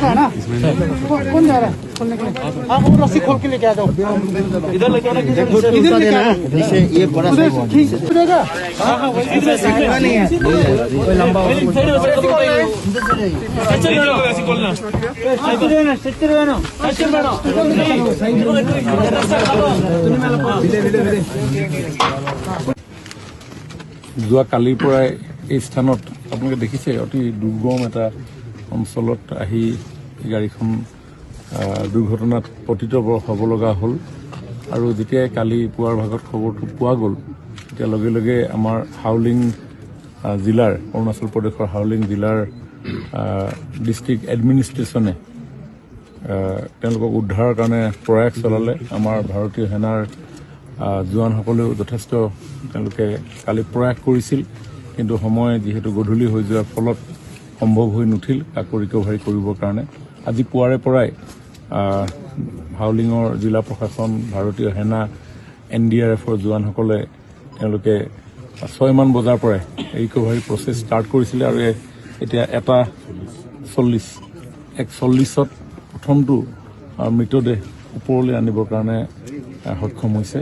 सा है ना। कौन जा रहा है खोलने के लिए? हाँ, वो रस्सी खोल के लेके आ जाओ। इधर लेके आना। इधर लेके आओ। ये बड़ा। उधर ठीक देगा। हाँ हाँ, वही नहीं है, कोई लंबा। स्ट्रेचर വേണം, സ്ട്രെച്ചർ വേണം, സ്ട്രെച്ചർ വേണം। যোৱা কালিৰ পৰাই এই স্থানত আপোনালোকে দেখিছে, অতি দুৰ্গম এটা অঞ্চলত আহি এই গাড়ীখন দুৰ্ঘটনাত পতিত হ'ব লগা হ'ল। আৰু যেতিয়াই কালি পুৱাৰ ভাগত খবৰটো পোৱা গ'ল, তেতিয়া লগে লগে আমাৰ হাউলিং জিলাৰ, অৰুণাচল প্ৰদেশৰ হাউলিং জিলাৰ ডিষ্ট্ৰিক্ট এডমিনিষ্ট্ৰেশ্যনে তেওঁলোকক উদ্ধাৰৰ কাৰণে প্ৰয়াস চলালে। আমাৰ ভাৰতীয় সেনাৰ জোৱানসকলেও যথেষ্ট তেওঁলোকে কালি প্ৰয়াস কৰিছিল, কিন্তু সময় যিহেতু গধূলি হৈ যোৱাৰ ফলত সম্ভৱ হৈ নুঠিল কাকো ৰিকভাৰী কৰিবৰ কাৰণে। আজি পুৱাৰে পৰাই হাউলিঙৰ জিলা প্ৰশাসন, ভাৰতীয় সেনা, এনডিআৰএফৰ জোৱানসকলে তেওঁলোকে 6মান বজাৰ পৰাই ৰিকভাৰী প্ৰচেছ ষ্টাৰ্ট কৰিছিলে আৰু এতিয়া 1:40, 1:40ত প্ৰথমটো মৃতদেহ ওপৰলৈ আনিবৰ কাৰণে সক্ষম হৈছে।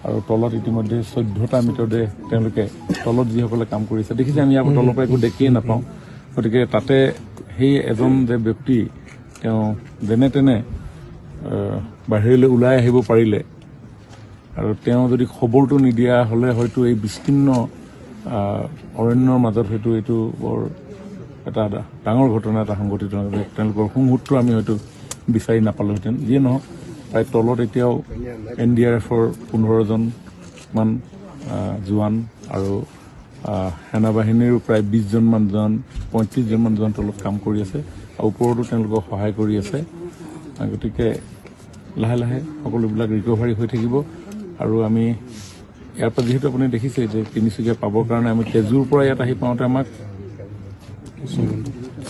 আৰু তলত ইতিমধ্যে 14টা মৃতদেহ তেওঁলোকে তলত যিসকলে কাম কৰিছে দেখিছে, আমি ইয়াৰ তলৰ পৰা একো দেখিয়ে নাপাওঁ। গতিকে তাতে সেই এজন যে ব্যক্তি, তেওঁ যেনে তেনে বাহিৰলৈ ওলাই আহিব পাৰিলে আৰু তেওঁ যদি খবৰটো নিদিয়া হ'লে হয়তো এই বিস্তীৰ্ণ অৰণ্যৰ মাজত হয়তো এইটো বৰ এটা ডাঙৰ ঘটনা এটা সংঘটিত হ'ল। তেওঁলোকৰ শুংসূত্ৰ আমি হয়তো বিচাৰি নাপালোহেঁতেন। যিয়ে নহওক, প্ৰায় তলত এতিয়াও এনডিআৰএফৰ 15জনমান জোৱান আৰু সেনাবাহিনীৰো প্ৰায় 20জনমান জোৱান, 35জনমান জোৱান তলত কাম কৰি আছে আৰু ওপৰতো তেওঁলোকক সহায় কৰি আছে। গতিকে লাহে লাহে সকলোবিলাক ৰিকভাৰী হৈ থাকিব। আৰু আমি ইয়াৰ পৰা যিহেতু আপুনি দেখিছে যে তিনিচুকীয়া পাবৰ কাৰণে আমি তেজুৰ পৰা ইয়াত আহি পাওঁতে আমাক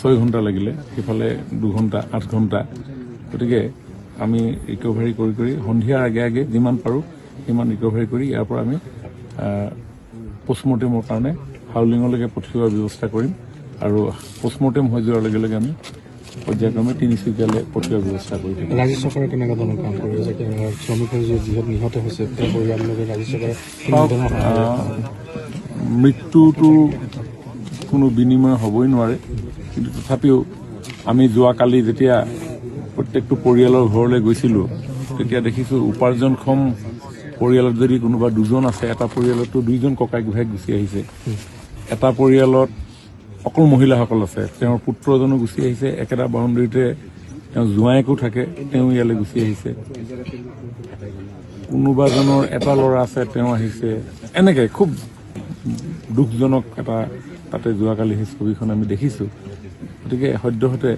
6 ঘণ্টা লাগিলে, সিফালে 2 ঘণ্টা, 8 ঘণ্টা। গতিকে আমি ৰিকভাৰী কৰি কৰি সন্ধিয়াৰ আগে আগে যিমান পাৰোঁ সিমান ৰিকভাৰী কৰি ইয়াৰ পৰা আমি পষ্টমৰ্টেমৰ কাৰণে হাউলিঙলৈকে পঠিওৱাৰ ব্যৱস্থা কৰিম আৰু পষ্টমৰ্টেম হৈ যোৱাৰ লগে লগে আমি পৰ্যায়ক্ৰমে তিনিচুকীয়ালৈ পঠিওৱাৰ ব্যৱস্থা কৰি থাকিম। ৰাজ্য চৰকাৰে কেনেকুৱা ধৰণৰ কাম কৰি আছে? কেনেকুৱা শ্ৰমিকৰ যিহেতু নিহত হৈছে, তেওঁৰ পৰিয়াললোকে ৰাজ্য চৰকাৰে কেনেধৰণৰ সহায় মৃত্যুটো কোনো বিনিময় হ'বই নোৱাৰে, কিন্তু তথাপিও আমি যোৱাকালি যেতিয়া প্ৰত্যেকটো পৰিয়ালৰ ঘৰলৈ গৈছিলোঁ, তেতিয়া দেখিছোঁ উপাৰ্জনক্ষম পৰিয়ালত যদি কোনোবা দুজন আছে, এটা পৰিয়ালতো দুইজন ককাইক ভাইক গুচি আহিছে। এটা পৰিয়ালত অকল মহিলাসকল আছে, তেওঁৰ পুত্ৰজনো গুচি আহিছে। একেটা বাউণ্ডেৰীতে তেওঁ জোঁৱায়েকো থাকে, তেওঁ ইয়ালৈ গুচি আহিছে। কোনোবাজনৰ এটা ল'ৰা আছে, তেওঁ আহিছে। এনেকে খুব দুখজনক এটা তাতে যোৱাকালি সেই ছবিখন আমি দেখিছোঁ। গতিকে সদ্যহতে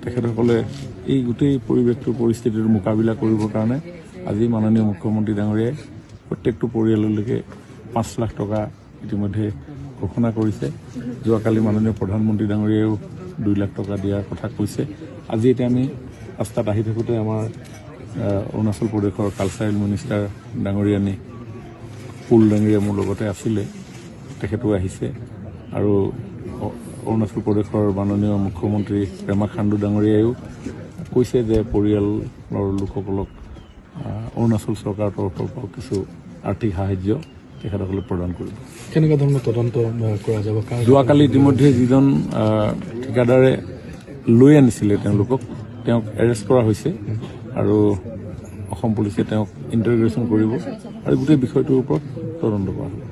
তেখেতসকলে এই গোটেই পৰিৱেশটোৰ, পৰিস্থিতিটোৰ মোকাবিলা কৰিবৰ কাৰণে আজি মাননীয় মুখ্যমন্ত্ৰী ডাঙৰীয়াই প্ৰত্যেকটো পৰিয়াললৈকে 5 লাখ টকা ইতিমধ্যে ঘোষণা কৰিছে। যোৱাকালি মাননীয় প্ৰধানমন্ত্ৰী ডাঙৰীয়াইও 2 লাখ টকা দিয়াৰ কথা কৈছে। আজি এতিয়া আমি ৰাস্তাত আহি থাকোঁতে আমাৰ অৰুণাচল প্ৰদেশৰ কালচাৰেল মিনিষ্টাৰ ডাঙৰীয়ানী পুল ডাঙৰীয়া মোৰ লগতে আছিলে, তেখেতো আহিছে। আৰু অৰুণাচল প্ৰদেশৰ মাননীয় মুখ্যমন্ত্ৰী পেমা খাণ্ডু ডাঙৰীয়াইও কৈছে যে পৰিয়ালৰ লোকসকলক অৰুণাচল চৰকাৰৰ তৰফৰ পৰাও কিছু আৰ্থিক সাহায্য তেখেতসকলে প্ৰদান কৰিব। কেনেকুৱা ধৰণৰ তদন্ত কৰা যাব? যোৱাকালি ইতিমধ্যে যিজন ঠিকাদাৰে লৈ আনিছিলে তেওঁলোকক, তেওঁক এৰেষ্ট কৰা হৈছে আৰু অসম পুলিচে তেওঁক ইণ্টাৰগেশ্যন কৰিব আৰু গোটেই বিষয়টোৰ ওপৰত তদন্ত কৰা হ'ব।